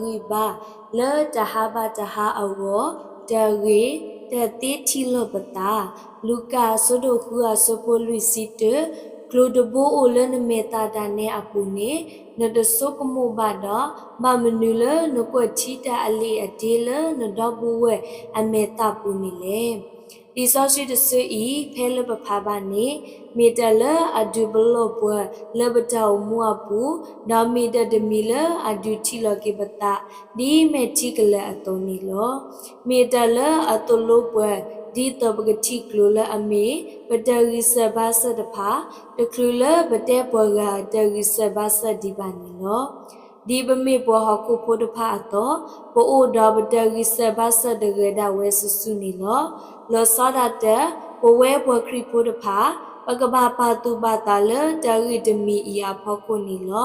ဂံၢ်ဘါ, လၢတဟါဘၣ်တဟါအဂီၢ်, တၢ်ဂ့ၢ်, တၢ်သ့ထံၣ်လိာ်ပသး, လူၤကၣ်အဆၢဒိၣ်ဃုအဆၢဖိလွံၢ်ဆံတၢ, ကျိၤတဘိအိၣ်လၢနမဲာ်သၣ်ဒၣ်နဲအပူၤန့ၣ်, နတဆိကမိၣ်ဘၣ်ဒီး, ဘၣ်မနုၤလၢနကွၢ်ထံတၢ်အလံာ်အတ့လၢနဒီပုၢ်ဝဲၢ်အမဲာ်သၣ်ပူၤန့ၣ်လဲၣ်. လံာ်စီဆှံတဆၢအံၤ ဖဲလၢပဖးဘၣ်န့ၣ်, မ့ၢ်တၢ်လၢအဒုးပလီၢ်ပှၤလၢပတၢ်အိၣ်မူအပူၤ, ဒီးမ့ၢ်တၢ်တမံၤလၢအဒုးထံၣ်လီၤက့ၤပသး ဒ်မဲာ်ထံကလၢၤအသိးန့ၣ်လီၤ. မ့ၢ်တၢ်လၢအသိၣ်လိပှၤ ဒ်သိးပကထံၣ်ကျိၤလၢအမ့ၢ်ပတၢ်ဂံၢ်စၢ်ဘါစၢ်တဖၣ်, တချုးလၢပတဲပှၤဂၤအတၢ်ဂံၢ်စၢ်ဘါစၢ်ဒံးဘၣ်န့ၣ်လီၤ. ဒ်ပမ့ၢ်ပှၤဟီၣ်ခိၣ်ဖိတဖၣ်အသိး, ပအိၣ်ဒီးပတၢ်ဂံၢ်စၢ်ဘါစၢ်တဂၤဒၣ်ဝဲစုာ်စုာ်န့ၣ်လီၤ. လီၤဆီဒၣ်တၢ်, ပဝဲပှၤခရံာ်ဖိတဖၣ်, ပကဘၣ်ပာ်သူၣ်ပာ်သးလၢတၢ်ဂ့ၢ်တမံၤအံၤအဖီခိၣ်န့ၣ်လီၤ.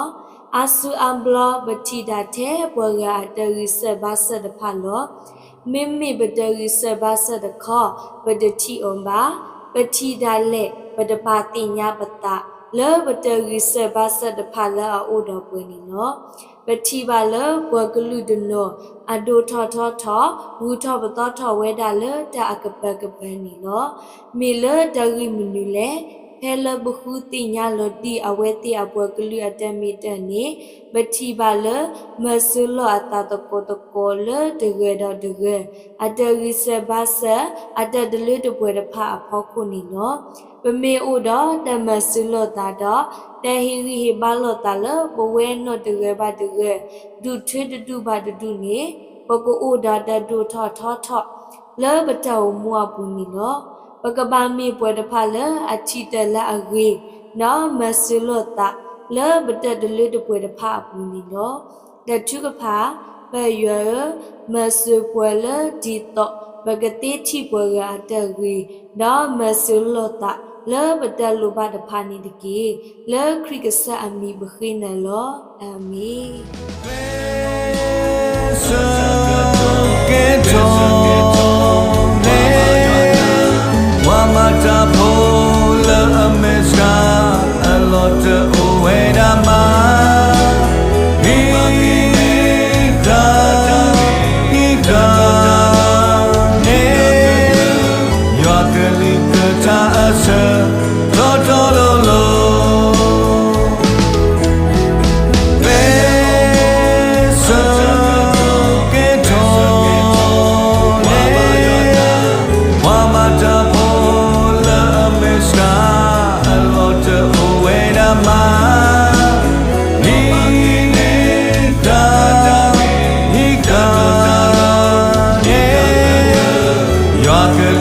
အါစုအါဘျီ ပထံၣ်ဒၣ်ထဲပှၤဂၤအတၢ်ဂံၢ်စၢ်ဘါစၢ်တဖၣ်လီၤ. မ့မ့ၢ်ပတၢ်ဂံၢ်စၢ်ဘါစၢ်တခီ ပတထံၣ်အီၤဘၣ်. ပထံၣ်ဒၣ်လဲာ် ပတပာ်သ့ၣ်ညါပသး လၢပတၢ်ဂံၢ်စၢ်ဘါစၢ်တဖၣ်လၢအအိၣ်ဒီးပှၤန့ၣ်လီၤ. ပထံၣ်ဘၣ်လၢပှၤကလုာ်တနီၤ အဒိၣ်ထီၣ်ထီထီၣ် ဂုၤထီၣ်ပသီထီၣ်ဝဲဒၣ်လၢတၢ်အကပၤကပၤန့ၣ်လီၤ. မ့ၢ်လၢတၢ်ဂ့ၢ်မနုၤလဲၣ်. ဖဲလၢပဃုသ့ၣ်ညါလီၤတံၢ်အဝဲသ့ၣ်အပှၤကလုာ်အတၢ်မ့ၢ်တၢ်န့ၣ်, ပထံၣ်ဘၣ်လၢ မၤစၢၤလိာ်အသးသကိးသကိးလၢတဂၤဒီးတဂၤ အတၢ်ဂံၢ်စၢ်ဘါစၢ် အတၢ်တလၢတပှဲၤတဖၣ်အဖီခိၣ်န့ၣ်လီၤ. ပမ့ၢ်အိၣ်ဒီးတၢ်မၤစၢၤလိာ်သးဒီး တၢ်ဟ့ၣ်ဂံၢ်ဟ့ၣ်ဘါလိာ်သးလၢပဝဲနီၢ်တဂၤဘၣ်တဂၤ ဒူၣ်ထၢတဒူၣ်ဘၣ်တဒူၣ်န့ၣ်, ပကအိၣ်ဒီးတၢ်ဒိၣ်ထီၣ်ထီထီၣ် လၢပတၢ်အိၣ်မူအပူၤန့ၣ်လီၤ. ပကဘၣ်မ့ၢ်ပှၤတဖၣ်လၢအထံၣ်တၢ်လၢအဂ့ၤ, ဒီးမၤစၢၤလိာ်သး လၢပတၢ်တလၢတပှဲၤတဖၣ်အပူၤန့ၣ်လီၤ. တၢ်ထုကဖၣ်, ပၢ်ယွၤဧၢ, မၤစၢၤပှၤလၢဒ်သိး ပကသ့ထံၣ်ပှၤဂၤအတၢ်ဂ့ၤ, ဒီးမၤစၢၤလိာ်သး လၢပတၢ်လိၣ်ဘၣ်တဖၣ်န့ၣ်တက့ၢ်. လၢခရံာ်ကစၢ်အမံၤပဃ့နၤလီၤ. အၤမ့ၣ်. ကဲထီၣ် ပှၤမၤတၢ်ဖိလၢအမဲာ်ဆှး အလီၢ်တအိၣ်ဝဲဒၣ်မး, ဟံးဃာ် ဟံးဃာ်န့ၣ် ယွၤကလုၢ်ကထါအဆၢ တီတီလိၤလိၤ ပဲ စၢၤ ကဲထီၣ် န့ၣ် ပှၤမၤတၢ်ဖိလၢအမဲာ်ဆှး အလီၢ်တအိၣ်ဝဲဒၣ်မး, ဟံးဃာ် ဟံးဃာ်န့ၣ် ယွၤကလုၢ်